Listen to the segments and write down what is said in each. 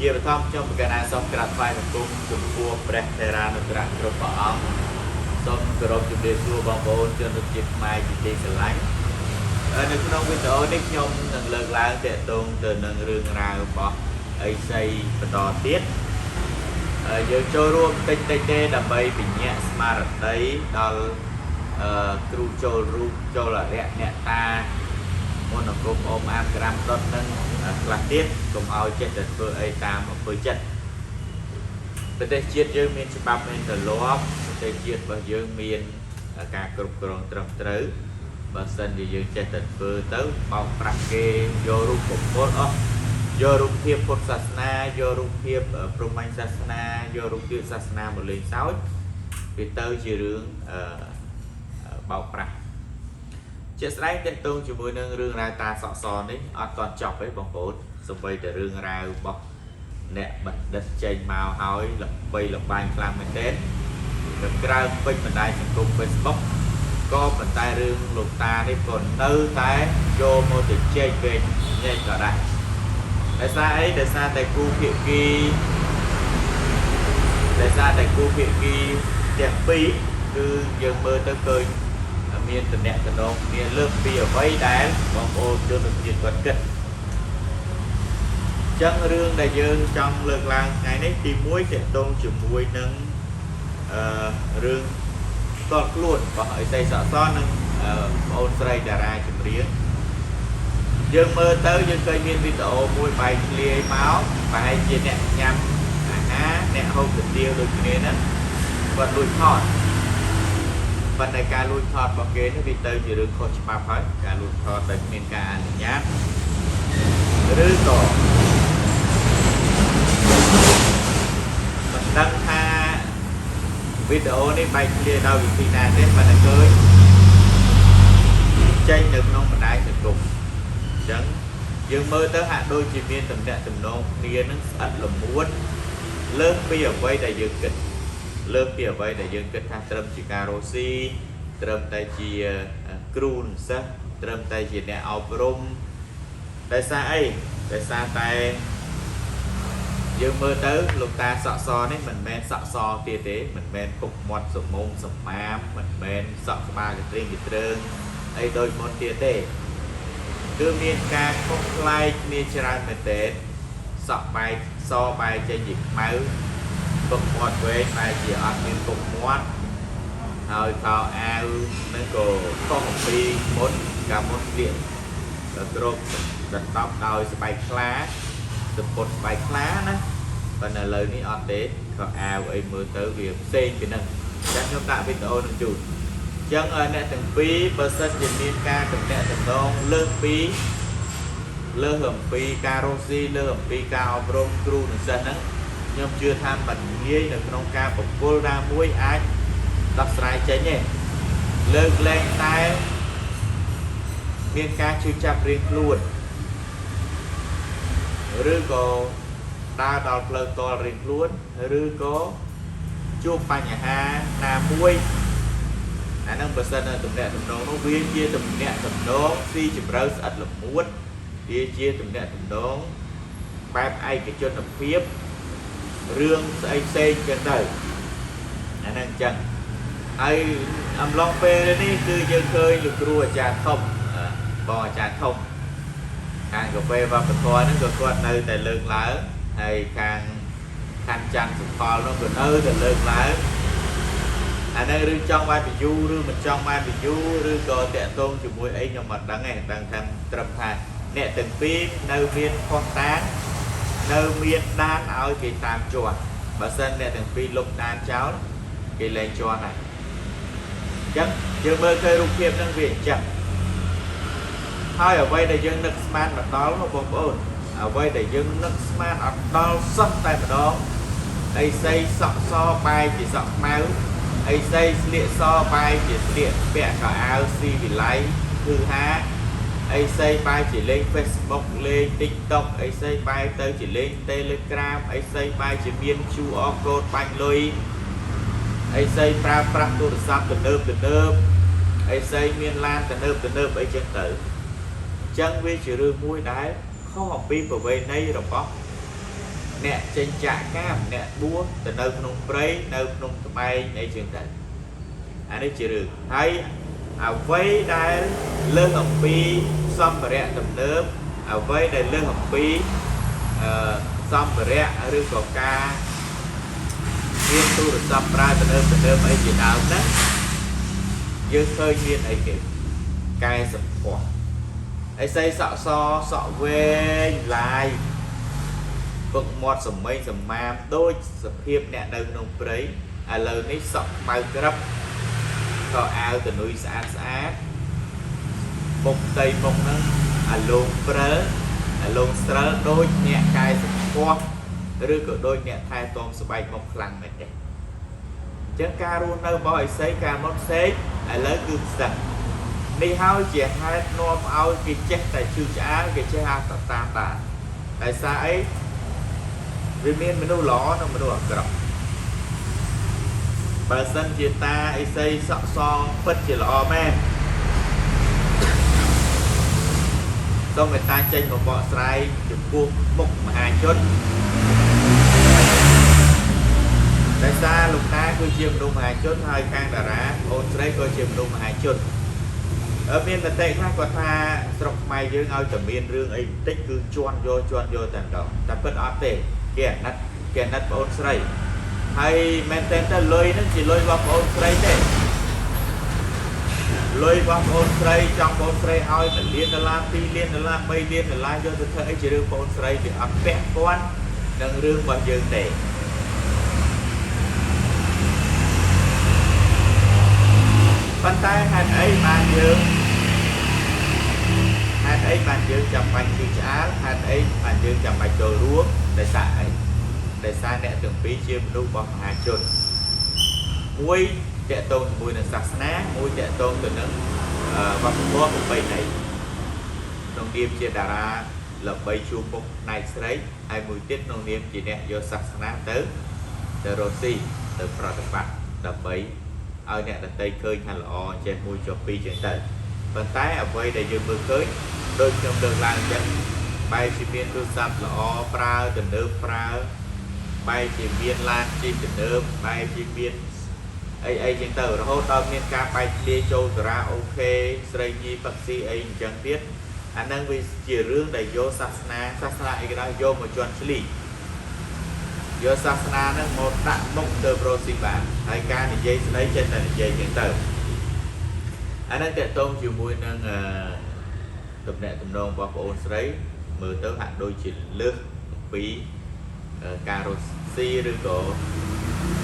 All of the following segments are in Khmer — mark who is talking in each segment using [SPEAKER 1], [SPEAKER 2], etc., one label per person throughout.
[SPEAKER 1] ជាបឋមខ្ញុំប្រកាសសូមក្រាបថ្វាយបង្គំចំពោះព្រះថេរានុត្តរៈគ្រប់ព្រះអង្គសូមគោរពជម្រាបសួរបងប្អូនជនជាតិខ្មែរជាទីស្រឡាញ់នៅក្នុងវីដេអូនេះខ្ញុំនឹងលើកឡើងទាក់ទងទៅនឹងរឿងរ៉ាវរបស់អីសីបន្តទៀតយើងចូលរួមតិចតិចទេដើម្បីពញ្ញាស្មារតីដល់គ្រូចូលរូបចូលអរិយអ្នកតាមន្តអាគមអមអាមក្រាមដុតនឹងខ្លះទៀតកុំឲ្យចេះតែធ្វើអីតាមអំពើចិត្តប្រទេសជាតិយើងមានច្បាប់មានទម្លាប់ប្រទេសជាតិរបស់យើងមានការគ្រប់គ្រងត្រឹមត្រូវបើសិនជាយើងចេះតែធ្វើទៅបោកប្រាស់គេយករូបពុទ្ធអស់យករូបភាពពុទ្ធសាសនាយករូបភាពព្រហ្មញ្ញសាសនាយករូបភាពសាសនាមកលេងសើចវាទៅជារឿងបោកប្រាស់ជាក់ស្ដែងទាក់ទងជាមួយនឹងរឿងរ៉ាវតាសក់សនេះអត់ទាន់ចប់ទេបងប្អូនសូម្បីតែរឿងរ៉ាវរបស់អ្នកបណ្ឌិតចេញមកហើយល្បីល្បាញខ្លាំងមែនទែនទៅក្រៅពេញបណ្ដាញសង្គម Facebook ក៏ប៉ុន្តែរឿងលោកតានេះក៏នៅតែយកមកទៅជែកវែកញែកក៏ដែរដោយសារអីដោយសារតែគូភាគីដោយសារតែគូភាគីទាំងពីរគឺយើងមើលទៅឃើញមានតំណែងតំណងគ្នាលើសពីអ្វីដែលបងប្អូនជនជាតិគាត់គិតចឹងរឿងដែលយើងចង់លើកឡើងថ្ងៃនេះទី1ទាក់ទងជាមួយនឹងអឺរឿងផ្ទាល់ខ្លួនរបស់អីសីសកសនិងបងអូនស្រីតារាចម្រៀងយើងមើលទៅយើងឃើញមានវីដេអូមួយបែកធ្លាយមកប្រហែលជាអ្នកញ៉ាំអាហារអ្នកហូបកាទៀវដូចគ្នាហ្នឹងគាត់លួចថតប៉ុន្តែការលួចថតរបស់គេនេះវាទៅជារឿងខុសច្បាប់ហើយការលួចថតដោយគ្មានការអនុញ្ញាតឬក៏មិនដឹងថាវីដេអូនេះបែកធ្លាយដោយវិធីណាទេប៉ុន្តែឃើញចេញនៅក្នុងបណ្ដាញសង្គមអញ្ចឹងយើងមើលទៅហាក់ដូចជាមានតំណែងតំណងគ្នានឹងស្អិតល្មួតលើសពីអ្វីដែលយើងគិតលើសពីអ្វីដែលយើងគិតថាត្រឹមជាការរស់ស៊ីត្រឹមតែជាគ្រូនិស្សិតត្រឹមតែជាអ្នកអប់រំដោយសារអីដោយសារតែយើងមើលទៅលោកតាសក់សនេះមិនមែនសក់សទៀតទេមិនមែនពុកមាត់សមុំសមាមមិនមែនសក់ក្បាលកទ្រីងកទ្រើងអីដូចមុនទៀតទេគឺមានការខុសប្លែកគ្នាច្រើនមែនទែនសក់បែកសបែកចេញជាខ្មៅពុកមាត់វែងបែរជាអត់មានពុកមាត់ហើយខោអាវនឹងក៏ខុសអំពីមុនកាលមុនស្លៀកគ្រប់ដណ្ដប់ដោយស្បែកខ្លាសពុតស្បែកខ្លាណាប៉ុន្តែឥឡូវនេះអត់ទេខោអាវអីមើលទៅវាផ្សេងពីនឹងចាំខ្ញុំដាក់វីដេអូនឹងជូនអញ្ចឹងអ្នកទាំងពីរបើសិនជាមានការតំណាក់តំណងលើសពីលើសអំពីការរស់ស៊ីលើសអំពីការអប់រំគ្រូនិងសិស្សហ្នឹងខ្ញុំជឿថាមិនងាយនៅក្នុងការប្រគល់ណាមួយអាចដោះស្រាយចេញទេលើកលែងតែមានការជឿចាប់រៀងខ្លួនឬក៏ដើរដល់ផ្លូវតល់រៀងខ្លួនឬក៏ជួបបញ្ហាណាមួយអាហ្នឹងបើសិននៅតំណាក់តំណងនោះវាជាតំណាក់តំណងស៊ីជម្រៅស្អិតល្មួតវាជាតំណាក់តំណងបែបឯកជនភាពរឿងស្អីផ្សេងចឹងទៅអាហ្នឹងអញ្ចឹងហើយអំឡុងពេលនេះគឺយើងឃើញលោកគ្រូអាចារ្យធំបងអាចារ្យធំខាងកាហ្វេវប្បធម៌ហ្នឹងក៏គាត់នៅតែលើកឡើងហើយខាងខាងច័ន្ទសុផលនោះក៏នៅតែលើកឡើងអានេះឬចង់បាន view ឬមិនចង់បាន view ឬក៏តាក់ទងជាមួយអីខ្ញុំអត់ដឹងទេដឹងថាត្រឹមថាអ្នកទាំងពីរនៅមានផុសតាងនៅមានដានឲ្យគេតាមជាន់បើសិនអ្នកទាំងពីរលុបដានចោលគេលែងជាន់ហើយអញ្ចឹងយើងមើលឃើញរូបភាពហ្នឹងវាអញ្ចឹងហើយអ្វីដែលយើងនឹកស្មានមកដល់នោះបងប្អូនអ្វីដែលយើងនឹកស្មានអត់ដល់សោះតែម្ដងអីសីសក់សបែកជាសក់ខ្មៅអីសីស្លៀកសបែកជាស្លៀកពាក់កៅអៅស៊ីវិល័យគឺហាអីសីបែរជាលេង Facebook លេង TikTok អីសីបែរទៅជាលេង Telegram អីសីបែរជាមាន QR code បាញ់លុយអីសីប្រើប្រាស់ទូរស័ព្ទទំនើបទំនើបអីសីមានឡានទំនើបទំនើបអីចឹងទៅអញ្ចឹងវាជារឿងមួយដែលខុសអំពីប្រវេណីរបស់ អ្នកចេញចាក់កាមអ្នកបួសទៅនៅក្នុងព្រៃនៅក្នុងត្បែងអីជាងទៅអានេះជារឿងហើយអ្វីដែលលើសអំពីសម្ភារៈទំនើបអ្វីដែលលើសអំពីអឺសម្ភារៈឬក៏ការមានទូរស័ព្ទប្រើទំនើបទំនើបអីជាដើមហ្នឹងយើងឃើញមានអីគេកែសម្ផស្សអីសីសក់សសក់វែងឡាយពឹកមាត់សម្មេងសម្មាមដូចសភាពអ្នកនៅក្នុងព្រៃឥឡូវនេះសក់ខ្មៅក្រឹបក៏អាវតនុយស្អាតស្អាតពុកផ្ទៃមុខហ្នឹងអាលងព្រិលអាលងស្រិលដូចអ្នកកែសម្ផស្សឬក៏ដូចអ្នកថែទាំស្បែកមុខខ្លាំងមែនទេអញ្ចឹងការរស់នៅរបស់អិសីការមុនផ្សេងឥឡូវគឺផ្សេងនេះហើយជាហេតុនាំឲ្យគេចេះតែឈឺឆ្អាលគេចេះអាតតាមបានដោយសារអីវាមានមនុស្សល្អនិងមនុស្សអាក្រក់បើសិនជាតាអិសីសក់សពិតជាល្អមែនសូមមេត្តាចេញមកបកស្រាយចំពោះមុខមហាជនដោយសារលោកតាគឺជាមនុស្សមហាជនហើយខាងតារាអូនស្រីក៏ជាមនុស្សមហាជនមានមតិខ្លះគាត់ថាស្រុកខ្មែរយើងឲ្យតែមានរឿងអីបន្តិចគឺជន់យកជន់យកតែម្ដងតែពិតអត់ទេគេអាណិតគេអាណិតបងអូនស្រីហើយមែនតើទៅលុយហ្នឹងជាលុយរបស់បងអូនស្រីទេលុយរបស់បងអូនស្រីចង់បងអូនស្រីឲ្យ1លានដុល្លារ2លានដុល្លារ3លានដុល្លារយកទៅធ្វើអីជារឿងបងអូនស្រីវាអត់ពាក់ព័ន្ធនឹងរឿងរបស់យើងទេប៉ុន្តែហេតុអីបានយើងហេតុអីបានយើងចាំបាច់ជឿឆ្អាលហេតុអីបានយើងចាំបាច់ចូលរួមដោយសារអីដោយសារអ្នកទាំងពីរជាមនុស្សរបស់មហាជនមួយតកតងជាមួយនឹងសាសនាមួយតកតងទៅនឹងវប្បធម៌ប្រពៃណីក្នុងនាមជាតារាល្បីជួរមុខផ្នែកស្រីហើយមួយទៀតក្នុងនាមជាអ្នកយកសាសនាទៅទៅរកស៊ីទៅប្រតិបត្តិដើម្បីឲ្យអ្នកដទៃឃើញថាល្អចេះមួយចុះពីរចឹងទៅប៉ុន្តែអ្វីដែលយើងមើលឃើញដូចខ្ញុំលើកឡើងអញ្ចឹងបែរជាមានទូរស័ព្ទល្អប្រើទំនើបប្រើបែរជាមានឡានជិះទំនើបបែរជាមានអីអីចឹងទៅរហូតដល់មានការបែកធ្លាយចូលតារាអូខេស្រីញីផឹកស៊ីអីអញ្ចឹងទៀតអានឹងវាជារឿងដែលយកសាសនាសាសនាអីក៏ដោយយកមកជន់ឈ្លីយកសាសនាហ្នឹងមកដាក់មុខទៅប្រូស៊ីបានហើយការនិយាយស្ដីចេះតែនិយាយចឹងទៅអាហ្នឹងតកតងជាមួយនឹងអឺតំណែងតំណងរបស់ប្អូនស្រីមើលទៅហាក់ដូចជាលើសអំពីការរស់ស៊ីឬក៏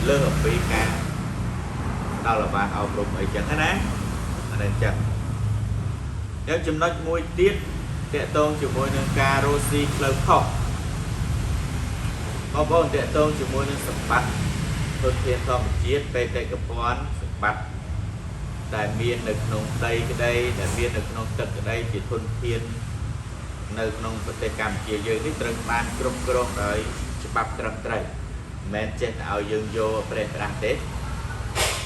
[SPEAKER 1] លើសអំពីការដល់លបានអប់រំអីចឹងណាអានេះចឹងហើយចំណុចមួយទៀតតកតងជាមួយនឹងការរស់ស៊ីផ្លូវខុសបងប្អូនតកតងជាមួយនឹងសម្បត្តិធនធានធម្មជាតិបេតិកភណ្ឌសម្បត្តិដែលមាននៅក្នុងដីក្តីដែលមាននៅក្នុងទឹកក្តីជាធនធាននៅក្នុងប្រទេសកម្ពុជាយើងនេះត្រូវបានគ្រប់គ្រងដោយច្បាប់ត្រឹមត្រូវមិនមែនចេះតែឲ្យយើងយកប្រេះប្រាស់ទេ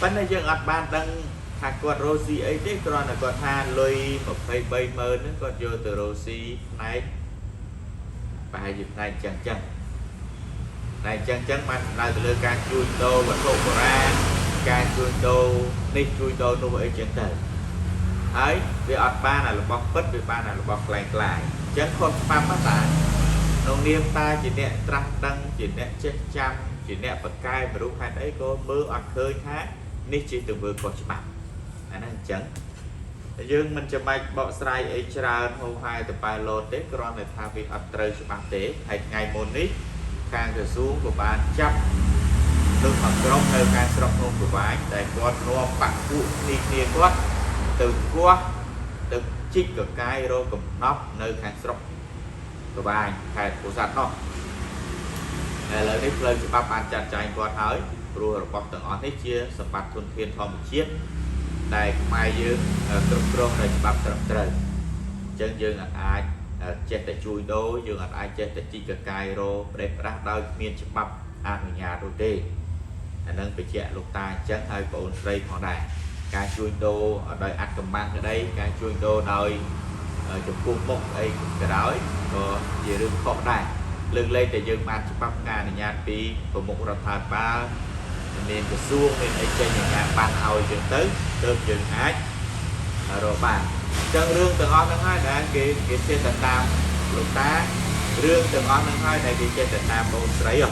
[SPEAKER 1] ប៉ុន្តែយើងអត់បានដឹងថាគាត់រកស៊ីអីទេគ្រាន់តែគាត់ថាលុយ23ម៉ឺនហ្នឹងគាត់យកទៅរកស៊ីផ្នែកប្រហែលជាផ្នែកចឹងចឹងតែចឹងចឹងបានសំដៅទៅលើការជួញដូរវត្ថុបុរាណការជួញដូរនេះជួញដូរនោះអីចឹងទៅហើយវាអត់បានអារបស់ពិតវាបានអារបស់ក្លែងក្លាយអញ្ចឹងខុសច្បាប់ណាតាក្នុងនាមតាជាអ្នកត្រាស់ដឹងជាអ្នកចេះចាំជាអ្នកបកកែមនុស្សហេតុអីក៏មើលអត់ឃើញថានេះជាទង្វើខុសច្បាប់អាហ្នឹងអញ្ចឹងយើងមិនចាំបាច់បកស្រាយអីច្រើនហូរហែទៅប៉ែលោតទេគ្រាន់តែថាវាអត់ត្រូវច្បាប់ទេហើយថ្ងៃមុននេះខាងក្រសួងក៏បានចាប់លោកមកក្រុមនៅខាងស្រុកភ្នំក្រវាញដែលគាត់នាំបាក់ពួកគ្នាគ្នាគាត់ទៅគាស់ទៅជីកកកាយរកកំណប់នៅខាងស្រុកក្រវាញខេត្តពោធិ៍សាត់នោះឥឡូវនេះផ្លូវច្បាប់បានចាត់ចែងគាត់ហើយព្រោះរបស់ទាំងអស់នេះជាសម្បត្តិធនធានធម្មជាតិដែលខ្មែរយើងគ្រប់គ្រងដោយច្បាប់ត្រឹមត្រូវអញ្ចឹងយើងអាចចេះតែជួយដូរយើងអាចចេះតែជីកកកាយរប្រេះប្រាស់ដោយគ្មានច្បាប់អនុញ្ញាតនោះទេអានឹងបញ្ជាក់លោកតាអញ្ចឹងហើយបងអូនស្រីផងដែរការជួញដូរដោយអត្តកម្បាំងក្តីការជួញដូរដោយចំពោះមុខអីក៏ដោយក៏ជារឿងខុសដែរ លើកលែងតែយើងបានច្បាប់ការអនុញ្ញាតពីប្រមុខរដ្ឋាភិបាលមានក្រសួងមានអីចេញអាជ្ញាប័ណ្ណឲ្យចឹងទៅទើបយើងអាចរកបានអញ្ចឹងរឿងទាំងអស់ហ្នឹងហើយដែលគេចេះតែតាមលោកតារឿងទាំងអស់ហ្នឹងហើយដែលគេចេះតែតាមបងស្រីហ៎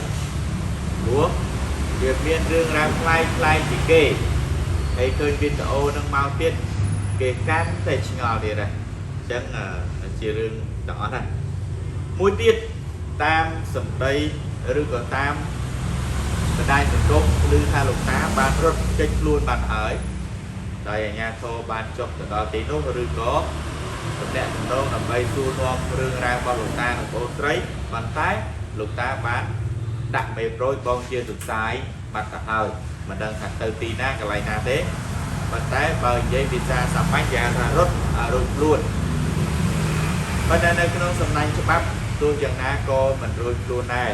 [SPEAKER 1] ព្រោះវាមានរឿងរ៉ាវប្លែកប្លែកពីគេហើយឃើញវីដេអូហ្នឹងមកទៀតគេកាន់តែឆ្ងល់ទៀតដែរអញ្ចឹងជារឿងទាំងអស់ហ្នឹងមួយទៀតតាមសម្ដីឬក៏តាមបណ្ដាញសង្គមឮថាលោកតាបានរត់ចេញខ្លួនបានហើយដោយអាជ្ញាធរបានចុះទៅដល់ទីនោះឬក៏តំណាក់តំណងដើម្បីសួរនាំរឿងរ៉ាវរបស់លោកតានិងបងស្រីប៉ុន្តែលោកតាបានដាក់មេប្រូចបងជាទុសាយបាត់ទៅហើយមិនដឹងថាទៅទីណាកន្លែងណាទេប៉ុន្តែបើនិយាយភាសាសាមញ្ញគេហៅថារត់រួចខ្លួនប៉ុន្តែនៅក្នុងសំណាញ់ច្បាប់ទោះយ៉ាងណាក៏មិនរួចខ្លួនដែរ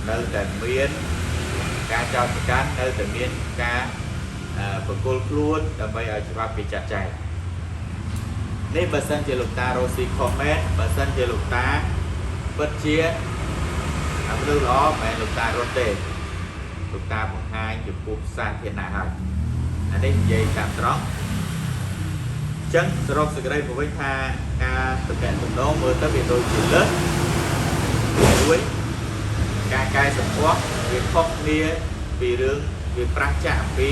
[SPEAKER 1] នៅតែមានការចោទប្រកាន់នៅតែមានការប្រគល់ខ្លួនដើម្បីឲ្យច្បាប់គេចាត់ចែងនេះបើសិនជាលោកតារ៉ូស៊ីខុសមែនបើសិនជាលោកតាពិតជាអាមនុស្សល្អមិនមែនលោកតារត់ទេលោកតាបង្ហាញចំពោះសាធារណៈហើយអានេះនិយាយតាមត្រង់អញ្ចឹងសរុបសេចក្តីមកវិញថាការតំណាក់តំណងមើលទៅវាដូចជាលើសមួយការកែសម្ផស្សវាខុសគ្នាពីរឿងវាប្រឆាចអំពី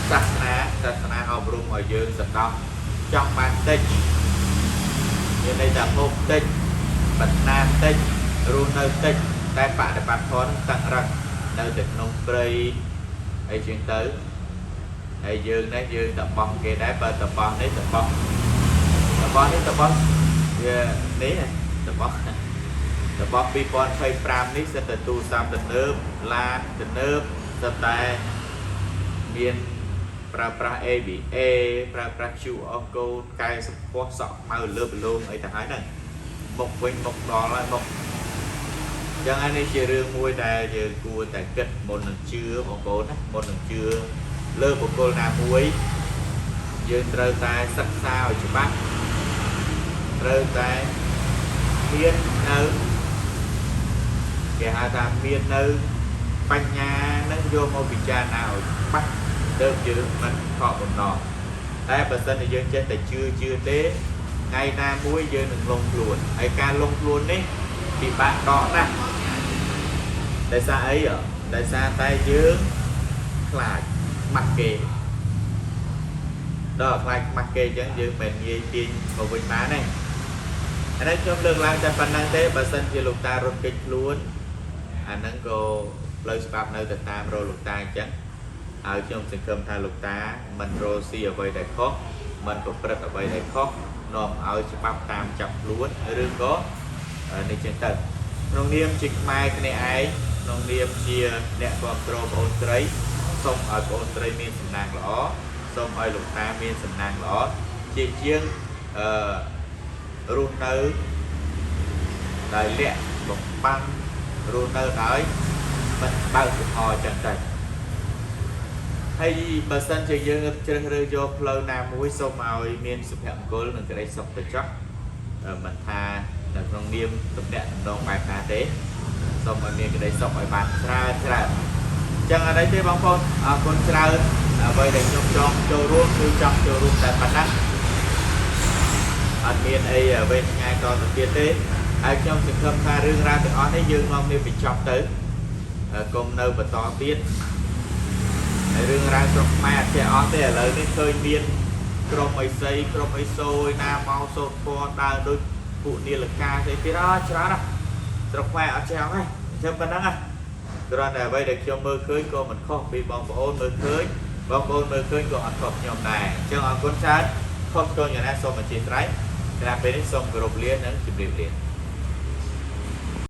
[SPEAKER 1] សាសនាសាសនាអប់រំឲ្យយើងសន្តោសចង់បានតិចមានន័យថាហូបតិចប្រាថ្នាតិចរស់នៅតិចតែបដិបត្តិធម៌នឹងតឹងរឹងនៅតែក្នុងព្រៃអីជាងទៅហើយយើងនេះយើងតបោះគេដែរបើតបោះនេះតបោះតបោះនេះតបោះវានេះតបោះរបស់2025នេះសិតតែទូរស័ព្ទទំនើបឡានទំនើបសិតតែមានប្រើប្រាស់ ABA ប្រើប្រាស់ QR code កែសម្ផស្សសក់ខ្មៅលើបលងអីទៅហើយហ្នឹងមុខវិញមុខដល់ហើយមុខអញ្ចឹងហើយនេះជារឿងមួយដែលយើងគួរតែគិតមុននឹងជឿបងប្អូនណាមុននឹងជឿលើបុគ្គលណាមួយយើងត្រូវតែសិក្សាឲ្យច្បាស់ត្រូវតែមាននៅគេហៅថាមាននៅបញ្ញានឹងយកមកពិចារណាឲ្យច្បាស់ទើបយើងមិនខកបំណងតែបើសិនជាយើងចេះតែជឿជឿទេថ្ងៃណាមួយយើងនឹងលងខ្លួនហើយការលងខ្លួននេះពិបាកដកណាស់ដោយសារអីដោយសារតែយើងខ្លាចខ្មាស់គេដល់ខ្លាចខ្មាស់គេអញ្ចឹងយើងមិនងាយទាញមកវិញបានទេអានេះខ្ញុំលើកឡើងតែប៉ុណ្្នឹងទេបើសិនជាលោកតារត់គេចខ្លួនអាហ្នឹងក៏ផ្លូវច្បាប់នៅតែតាមរកលោកតាអញ្ចឹងហើយខ្ញុំសង្ឃឹមថាលោកតាមិនរកស៊ីអ្វីដែលខុសមិនប្រព្រឹត្តអ្វីដែលខុសនាំឲ្យច្បាប់តាមចាប់ខ្លួនឬក៏នេះចឹងទៅក្នុងនាមជាខ្មែរគ្នាឯងក្នុងនាមជាអ្នកគ្រប់គ្រងបងអូនស្រីសូមឲ្យបងអូនស្រីមានសំណាងល្អសូមឲ្យលោកតាមានសំណាងល្អជាជាងអឺរស់នៅដោយលាក់បំបាំងរស់នៅដោយមិនបើកចំហចឹងទៅហើយបើសិនជាយើងជ្រើសរើសយកផ្លូវណាមួយសូមឲ្យមានសុភមង្គលនិងក្តីសុខទៅចោះមិនថានៅក្នុងនាមតំណាក់តំណងបែបណាទេសូមឲ្យមានក្តីសុខឲ្យបានច្រើនច្រើនចឹងអត់អីទេបងប្អូនអរគុណច្រើនអ្វីដែលខ្ញុំចង់ចូលរួមគឺចង់ចូលរួមតែប៉ុណ្ណាអត់មានអីវែងឆ្ងាយតទៅទៀតទេហើយខ្ញុំសង្ឃឹមថារឿងរ៉ាវទាំងអស់នេះយើងនាំគ្នាបញ្ចប់ទៅកុំនៅបន្តទៀតហើយរឿងរ៉ាវស្រុកខ្មែរអត់ចេះអស់ទេឥឡូវនេះឃើញមានក្រុមអីសីក្រុមអីសូយណាមកសូត្រពរដើរដូចពួកនីលកាស្អីទៀតអស់ច្រើនណាស់ស្រុកខ្មែរអត់ចេះអស់ទេអញ្ចឹងប៉ុណ្ណឹងណាគ្រាន់តែអ្វីដែលខ្ញុំមើលឃើញក៏មិនខុសពីបងប្អូនមើលឃើញបងប្អូនមើលឃើញក៏អត់ខុសខ្ញុំដែរអញ្ចឹងអរគុណច្រើនខុសឆ្គងយ៉ាងណាសូមអធិស្ឋានខណៈពេលនេះសូមគោរពលានិងជម្រាបលា។